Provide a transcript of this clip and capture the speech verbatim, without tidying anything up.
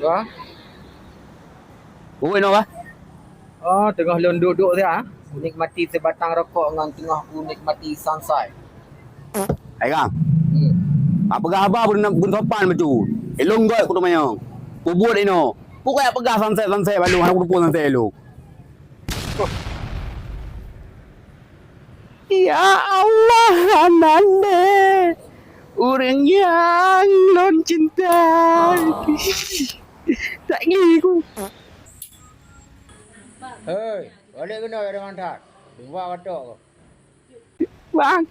Wah. Uwei noh bah. Oh, teungoh lôn duek-duek siat, kunikmati sibatang rokok ngon teungoh kunikmati sunset. Hai kang. Hmm. Apeugah haba beun, beun sopan bacut. Ilôn gét kutu manyong. Kubuet inoe. Pukon jak peugah sunset-sunset balu, hana kuteupeue sunset ilôn. Ya Allah, Ananda, ureueng nyang lôn cinta. Tak gili ku. Hei, balik keunoe ya dengan that. Dua batok. Bang.